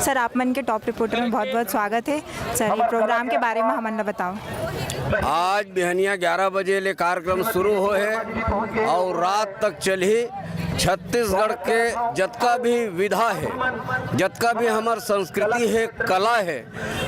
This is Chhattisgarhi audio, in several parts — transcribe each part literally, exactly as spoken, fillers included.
सर, आप मन के टॉप रिपोर्टर में बहुत-बहुत स्वागत हे। सर, ये प्रोग्राम के बारे में हमन ला बताओ। आज बिहनिया ग्यारह बजे ले कार्यक्रम शुरू होहे अउ रात तक चलही। छत्तीसगढ़ के जतका भी विधा हे, जतका भी हमर संस्कृति हे, कला हे,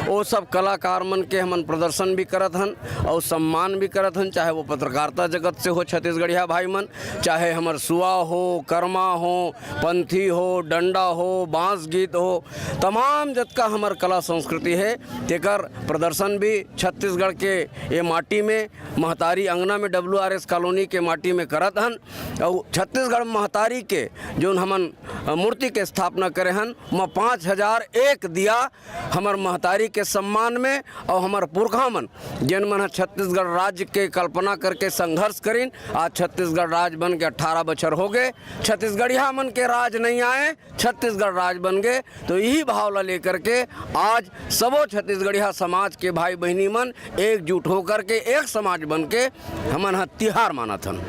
वो सब कलाकार मन के हमन प्रदर्शन भी करत हन अउ सम्मान भी करत हन, चाहे वो पत्रकारिता जगत से हो छत्तीसगढ़िया भाई मन, चाहे हमर सुआ हो, करमा हो, पंथी हो, डंडा हो, बांस गीत हो, तमाम जतका हमर कला संस्कृति हे, तेकर प्रदर्शन भी छत्तीसगढ़ के ये माटी में, महतारी अंगना में, डब्ल्यूआरएस कॉलोनी के माटी में करत हन। अउ छत्तीसगढ़ महतारी के जोन हमन, अ, मूर्ति के स्थापना करे हन, ओमा पाँच हजार एक दिया हमर महतारी के सम्मान में, अउ हमर पुरखा मन, जेन मन ह छत्तीसगढ़ राज्य के कल्पना करके संघर्ष करिन, आज छत्तीसगढ़ राज बन के अठारह बछर हो गए। छत्तीसगढ़िया मन के राज नहीं आए, छत्तीसगढ़ राज बन गए। तो यही भाव ला लेकर के आज सबो छत्तीसगढ़िया समाज के भाई बहिनी मन एकजुट होकर के एक समाज बन के हमन ह तिहार मानत हन।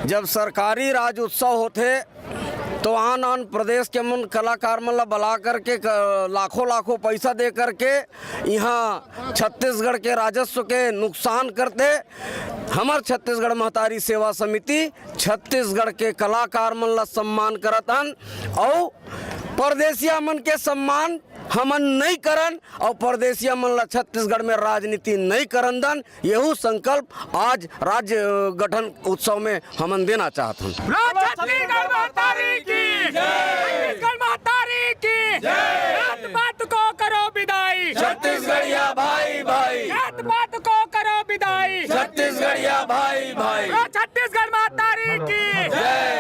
जब सरकारी राज उत्सव होथे, तो आन आन प्रदेश के मन कलाकार मन ला बला करके क-, लाखों लाखों पैसा दे करके यहाँ छत्तीसगढ़ के राजस्व के नुकसान करथे। हमर छत्तीसगढ़ महतारी सेवा समिति छत्तीसगढ़ के कलाकार मन ला सम्मान करत हन, अउ परदेसिया मन के सम्मान हमन नहीं करन, अउ परदेसिया मन ला छत्तीसगढ़ में राजनीति नहीं करन दन। यहू संकल्प आज राज्य गठन उत्सव में हमन देना चाहत हन। बोलो छत्तीसगढ़ महतारी की जय। छत्तीसगढ़ महतारी की जय। जात पात को करो विदाई। छत्तीसगढ़िया भाई भाई। जात पात को करो विदाई। छत्तीसगढ़िया भाई भाई। बोलो छत्तीसगढ़ महतारी की जय।